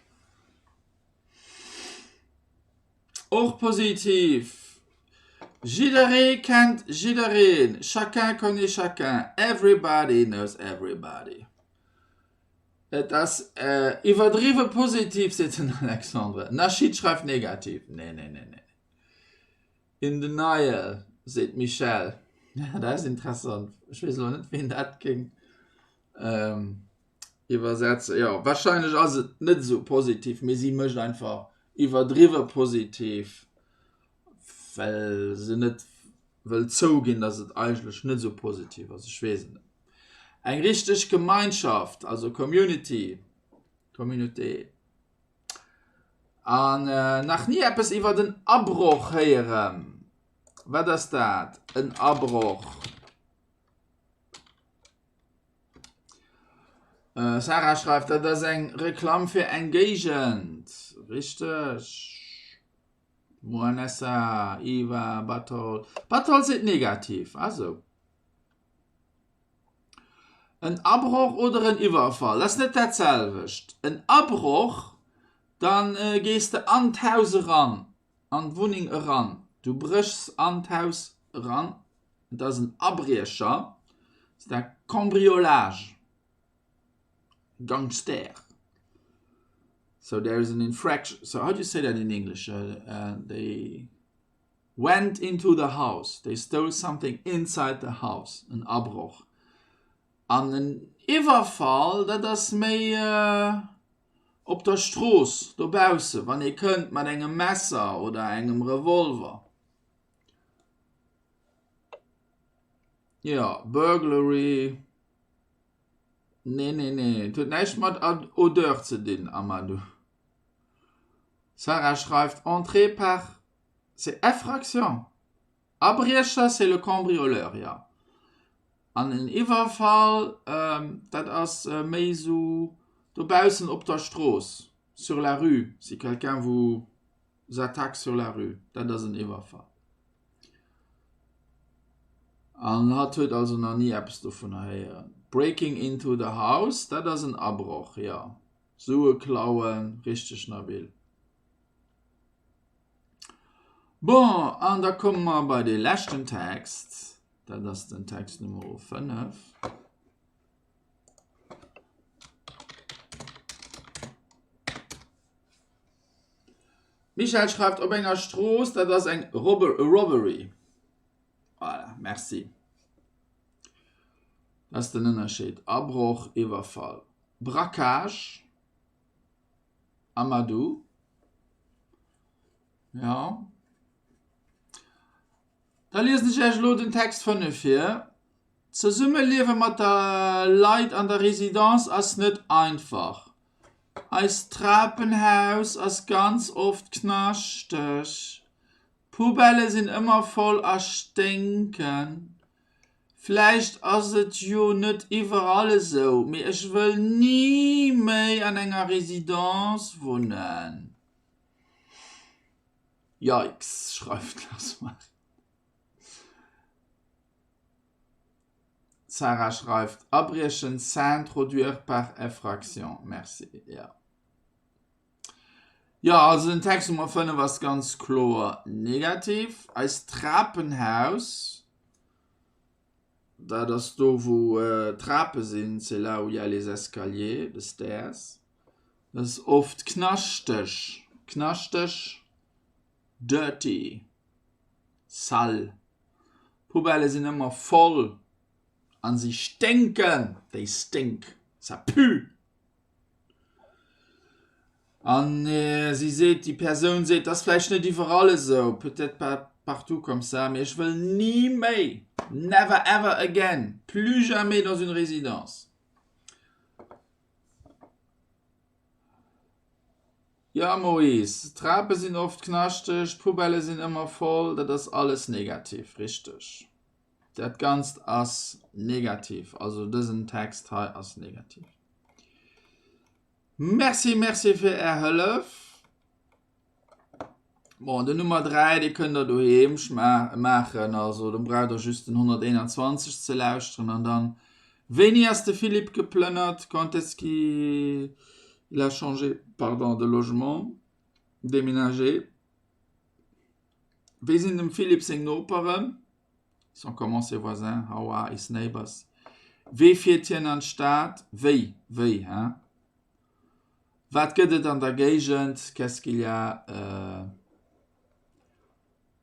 Och positiv! Jidderee kennt jiddereen, chacun connaît chacun, everybody knows everybody. Et ass iwwerdriwwe positiv, seet den Alexandre. Nachid schreift negativ. Nee, nee, nee, nee. In denial, seet d'Michèle. Dat ass interessant. Ech weess elo net, wien dat géing iwwersetzen. Jo, warscheinlech ass et net esou positiv, mee si mécht einfach iwwerdriwwe positiv, well se net wëll zouginn, datt et eigentlech net esou positiv ass. Ech weess et net. Eng richteg Gemeinschaft, also Community, Communauté. An nach ni eppes iwwert en Abroch héieren. Wat ass dat, en Abroch? Sarah schreift, dat ass eng Reklamm fir eng Géigend. Richteg. Moanessa, Eva, Batol. Batol seet negativ. Ah sou. En Abroch oder en Iwwerfall, dat ass net dat selwecht. En Abroch, da gees de an d'Haus eran, an d'Wunneng eran. Du bréchs an d'Haus eran. Et ass en Abriecher, c'est un cambriolage, gangster. So there is an infraction, so how do you say that in English? They went into the house, they stole something inside the house, en Abroch. An en Iwwerfall, dat ass méi op der Strooss dobausse, wann ee kënnt mat engem Messer oder engem Revolver. Jo, burglary, nee, nee, nee, et huet näischt mat Odeur ze dinn, Amadou. Sarah schreift, Entrée par c'est effraction. Abriecher, c'est le cambrioleur, jo. An en Iwwerfall, dat ass méi esou dobaussen op der Strooss, sur la rue, si quelqu'un vous attaque sur la rue, dat ass en Iwwerfall. An hatt huet also nach ni eppes dovunner héieren. Breaking into the house, dat ass en Abroch, jo. Sue klauen, richteg Nabil. Bon, an da komme mer bei dee leschten Text, dat ass den Text Nummer 5. Michèle schreift, op enger Strooss, dat ass eng Robbery. Voilà, merci. Dat ass den Ënnerscheed, Abroch, Iwwerfall, Braquage. Amadou. Jo. Da liesen ech Iech elo den Text 5 vir. D'Zesummeliewe mat der Leit an der Residence ass net einfach. Eist Trapenhaus ass ganz oft knaschteg. D'Poubellë sinn ëmmer voll a sténken. Vläicht ass et jo net iwwerall esou, mee ech wëll ni méi an enger Residence wunnen. Yikes, schreift d'Lassmarie. D'Sarah schreift, Abriechen s'introduire par effraction. Merci, jo. Jo, also den Text Nummer 5 ass ganz kloer negativ. Eist Trapenhaus, dat ass do wou d'Trape sinn, c'est là où il y a les escaliers, the stairs, dat ass oft knaschteg, knaschteg, dirty, sale. D'Poubellë sinn ëmmer voll a si sténken, they stink, ça pue. An si seet, déi Persoun seet, dat ass vläicht net iwwerall esou, peut-être pas partout comme ça, mee ech wëll ni méi, never ever again, plus jamais dans une résidence. Jo Moïse, d'Trape sinn oft knaschteg, d'Poubellë sinn ëmmer voll, dat ass alles negativ, richteg. Dat Ganzt ass negativ, also dësen Text hei ass negativ. Merci, merci fir Är Hëllef. Bon, den Nummer 3, dee kënnt der doheem maachen. Also do braucht der just den 121 ze lauschteren an dann. Wéini ass de Philippe geplënnert? Quand est-ce qu'il a changé, pardon, de logement, déménagé? Wéi sinn dem Philippe seng Noperen? Sont comment ses voisins? How are his neighbors? Wéi fiert hien an d'Stad? Wéi, wéi, hein? Wat gëtt et an der Géigend? Qu'est-ce qu'il y a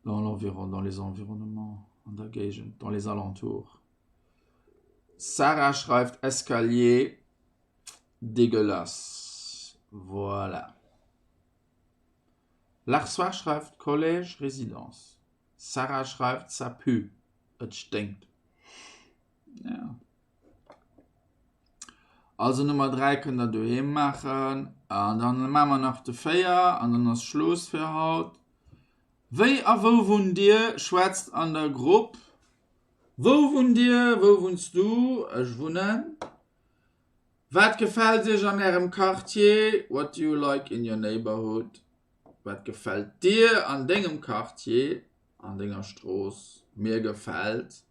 dans l'environ, dans les environnements, an der Géigend, dans les alentours? Sarah schreift Escalier dégueulasse. Voilà. Larsoir schreift Collège, Résidence. Sarah schreift Ça pue, et sténkt. Ja. Also Nummer 3 kënnt der doheem maachen. An dann maache mer nach de 4 an dann ass Schluss fir haut. Wéi a wou wunnt Dir? Schwätzt an der Grupp. Wou wunnt Dir? Wou wunns du? Ech wunnen. Wat gefält Iech an Ärem Quartier? What do you like in your neighborhood? Wat gefält dir an dengem Quartier, an denger Strooss? Mir gefält.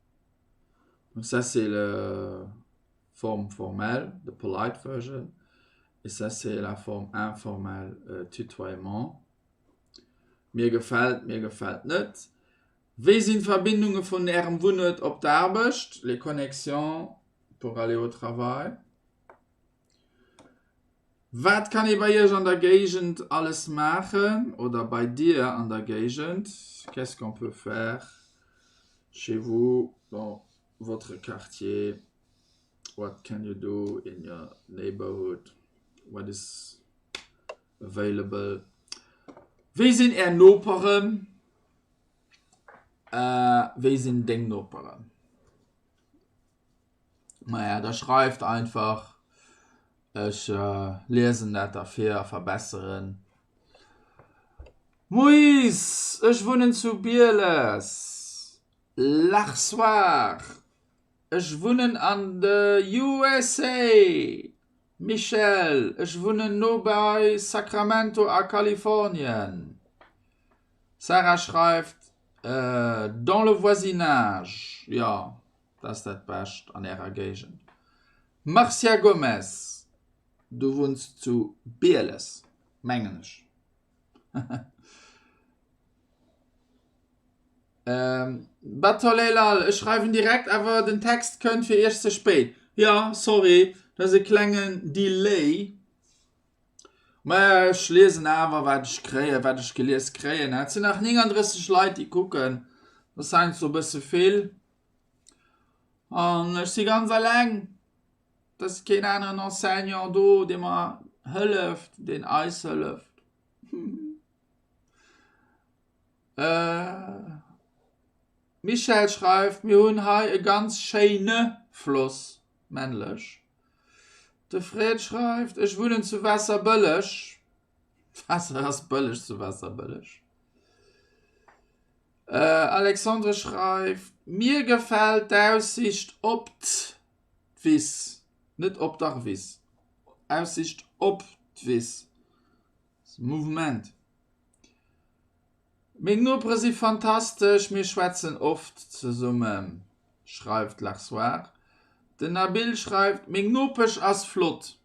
Donc ça c'est le forme formelle, the polite version, et ça c'est la forme informelle, tutoiement. Mir gefält, mir gefält net. Wéi sinn d'Verbindunge vun Ärem Wunnuert op d'Aarbecht, les connexions pour aller au travail? Wat kann ee bei Iech an der Géigend alles maachen oder bei dir an der Géigend? Qu'est-ce qu'on peut faire chez vous dans votre quartier? What can you do in your neighborhood? What is available? Wéi sinn Är Noperen? Wéi sinn deng Noperen? Maja, da schreift einfach, ech liesen dat da vir a verbesseren. Moïse, ech wunnen zu Bieles. Larsoir, ech wunnen an de USA. Michèle, ech wunnen no bei Sacramento a Kalifornien. Sarah schreift, dans le voisinage, jo. Dat ass dat Bescht an ärer Géigend. Marcia Gomes, Du wunns zu Bieles, mengen ech. Batolelal, Ech schreiwen direkt, awer den Text kënnt fir iech ze spéit. Jo, sorry, dat ass e klengen Delay. Mä ech liesen awer wat ech kréien, wat ech gelies kréien. Et sinn nach 39 Leit, déi kucken. Dat ass heiansdo e bësse vill. An ech si ganz eleng. Et ass keen aneren Enseignant do, dee mer hëlleft, deen eis hëlleft. Michèle schreift, Mir hunn hei e ganz schéine Floss, männlech. De Fred schreift, Ech wunnen zu Waasserbëlleg. D'Waasser ass bëlleg zu Waasserbëlleg. Alexandre schreift, Mir gefält d'Aussicht op d'Wiss, net op der Wiss, Aussicht op d'Wiss. Mouvement. Meng Nopere si fantastesch, mir schwätzen oft zesummen, schreift d'Larsoir. Den Nabil schreift, Meng Nopesch ass flott.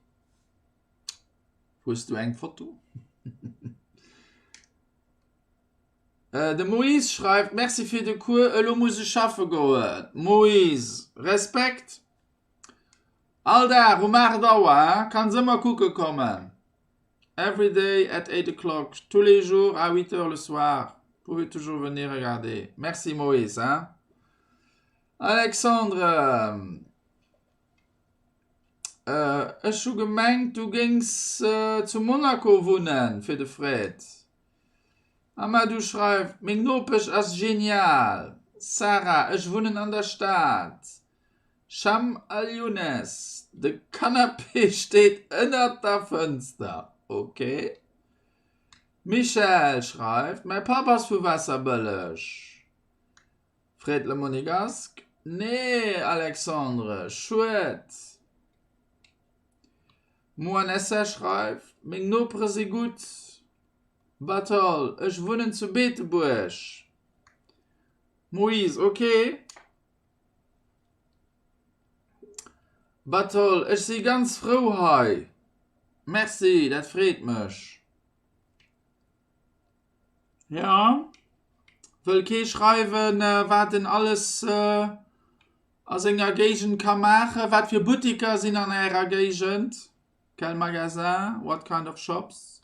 Hues du eng Foto? De Moïse schreift, Merci fir de Cours, elo muss ech schaffe goen. Moïse, Respekt! All Dag um 8 Auer, kanns ëmmer kucke kommen. Every day at 8 o'clock, tous les jours à 8 heures le soir. Pouvez toujours venir regarder. Merci Moïse, hein. Alexandre, ech hu gemengt du géings zu Monaco wunnen, fir de Fred. Amadou schreift, Meng Nopesch ass genial. Sarah, ech wunnen an der Stad. Cham Al-Younes, De Canapé steet ënnert der Fënster. Ok. Michèle schreift, Mäi Papp ass vu Waasserbëlleg. Freet Le Monégasque, Nee, Alexandre, schued. Moanessa schreift, Meng Nopere si gutt. Batol, Ech wunnen zu Beetebuerg. Moïse, Ok. Batol, ech si ganz frou hei. Merci, dat freet mech. Jo, wëll kee schreiwen, wat en alles a senger Géigend ka maachen? Wat fir Buttiker sinn an Ärer Géigend? Quel magasin? What kind of shops?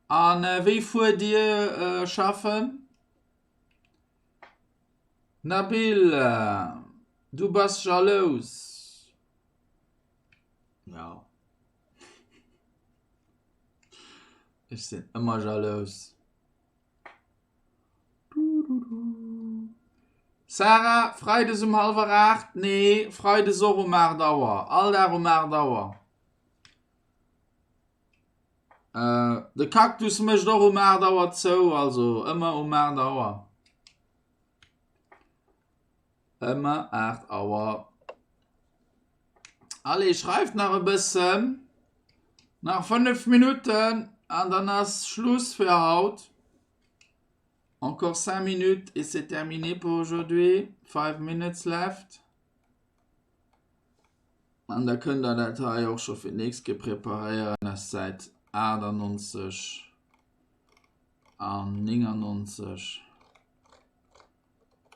A wéi fuert Dir schaffen? Nabil, du bass jalous. Jo. Ech sinn ëmmer jalous. Sarah, Freides um hallwer 8? Nee, Freides och um 8 Auer. All Dag um 8 Auer. De Cactus mécht och um 8 Auer zou, also ëmmer um 8 Auer. Ëmmer 8 Auer. Allez, schreift nach e bëssen. Nach 5 Minutten an dann ass Schluss fir haut. Encore 5 minutes et c'est terminé pour aujourd'hui. 5 minutes left. An da kënnt der dat hei och scho fir d'nächst Kéier preparéieren, ass Säit 98 an 99.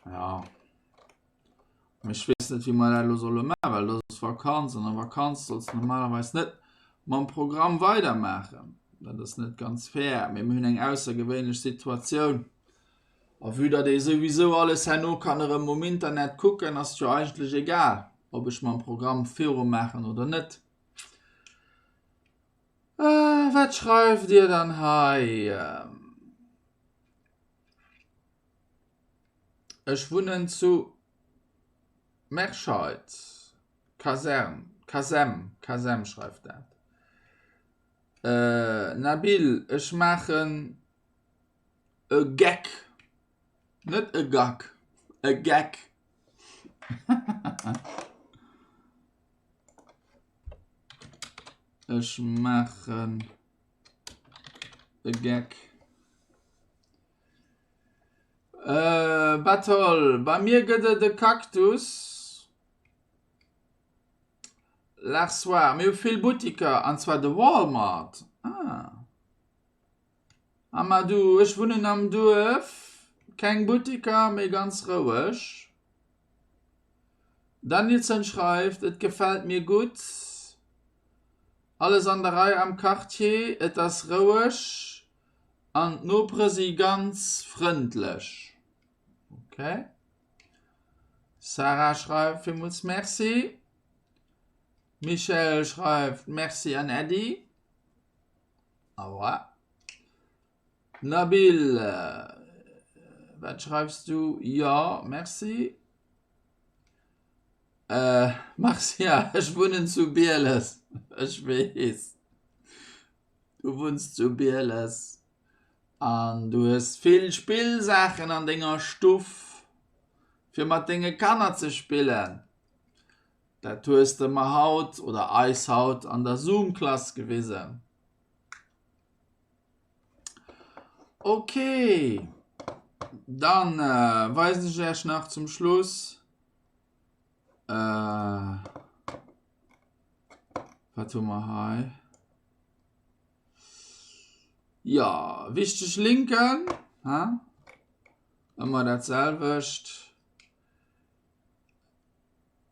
Ja. Mee ech weess net, wéi mer dat elo solle maachen, well dat ass Vakanz an der Vakanz solls de normalerweis net mam Programm weidermaachen. Dat ass net ganz fair, mee mir hunn eng aussergewéinlech Situatioun. A vue datt ee souwisou alles herno kann erëm um Internet kucken, ass et jo eigentlech egal, ob ech mam Programm virumaachen oder net. Wat schreift Dir dann hei? Ech wunnen zu Merscheid, Kasern, Kasem, Kasem schreift dat. Nabil, ech maachen e Geck, net e Gack, e Geck. Ech maachen e Geck. Battle, bei mir gëtt et e Cactus. L'Arsoir, mir hu vill Buttiker, an zwar de Walmart. Ah. Amadou, ech wunnen am Duerf, keng Buttiker, mee ganz roueg. Danielson schreift, Et gefält mir gutt, alles an der Rei am Quartier, et ass roueg an d'Nopere si ganz frëndlech. Ok. Sarah schreift, Villmools Merci. Michèle schreift, Merci an Äddi. Au revoir. Nabil, wat schreifs du? Jo, merci. Marcia, ech wunnen zu Bieles. Ech weess, du wunns zu Bieles an du hues vill Spillsaachen an denger Stuff, fir mat denge Kanner ze spillen. Dat hues de mer haut oder eis haut an der Zoom-Klass gewisen. Ok, dann weisen ech Iech nach zum Schluss, wat hu mer hei? Jo, wichteg Linken, he, ëmmer dat selwecht.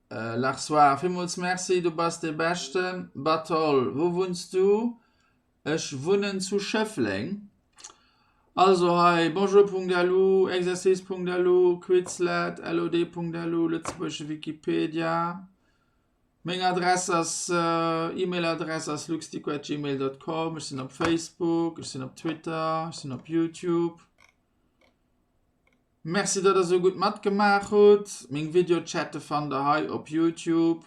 Larsoir, villmools Merci, du bass dee Beschten. Batol, wou wunns du? Ech wunnen zu Schëffleng. Also hei, bonjour.lu, exercice.lu, Quizlet, lod.lu, lëtzebuergesche Wikipedia. Meng Adress ass, E-Mail-Adress ass luxdico@gmail.com. Ech sinn op Facebook, ech sinn op Twitter, ech sinn op YouTube. Merci datt der sou gutt matgemaach hutt. Meng Videochatte fannt der hei op Youtube.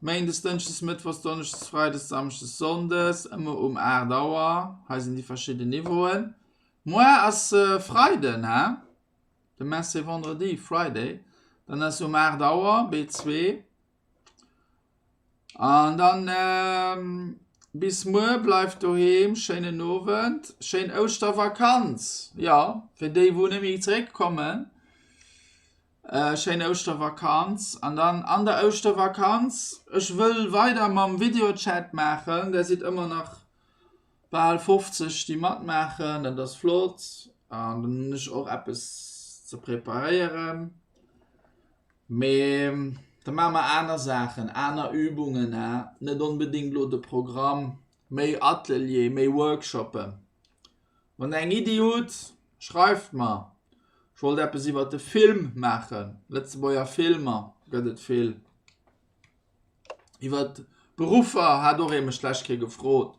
Méindes, Dënschdes, Mëttwochs, Donneschdes, Freides, Samschdes, Sonndes, ëmmer um 8 Auer. Hei sinn déi verschidden Niveauen. Moar ass Freiden, he? Demain c'est vendredi, Friday. Dann ass um 8 Auer B2. An dann bis muer, bleift doheem, schéinen Owend, schéin Ouschtervakanz, jo, fir déi wou net méi zeréck kommen. Schéin Ouschtervakanz an dann an der Ouschtervakanz, ech wëll weider mam Videochat maachen, där sidd ëmmer nach bal 50 déi matmaachen, dat ass flott an dann hunn ech och eppes ze preparéieren. Mee da maache mer aner Saachen, aner Übungen, net onbedéngt elo de Programm, méi Atelier, méi Workshoppen. Wann der eng Iddi hutt, schreift mer. Ech wollt eppes iwwer de Film maachen, Lëtzebuerger Filmer gëtt et vill. Iwwer Beruffer hat och ee mech d'lescht Kéier gefrot.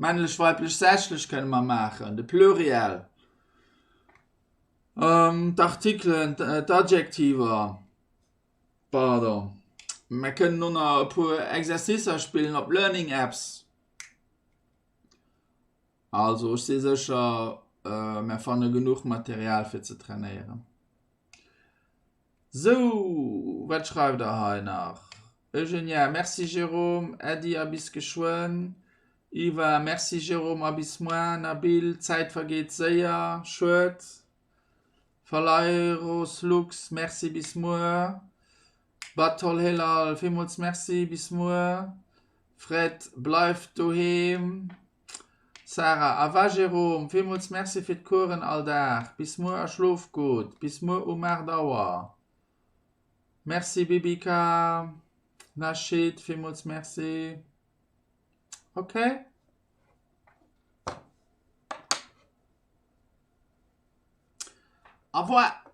Männlech, weiblech, sächlech kënne mer maachen, de Pluriel, d'Artikelen, d'Adjektiver. Pardon. Mer kënnen och nach e puer Exercicer spillen op Learning Apps. Also ech si sécher, mer fanne genuch Material fir ze trainéieren. Sou, wat schreift der hei nach? Eugenia, Merci Jérôme, Äddi a bis geschwënn. Yva, Merci Jérôme a bis moar. Nabil, D'Zäit vergeet séier, schued. Valeiros Lux, Merci, bis muer. Batol Helal, Villmools Merci, bis muer. Fred, Bleift doheem. Sarah, A wa Jérôme, villmools Merci fir d'Coursen all Dag. Bis muer a schlof gutt. Bis muer um 8 Auer. Merci Bibika. Nachid, villmools Merci. Ok. Au revoir.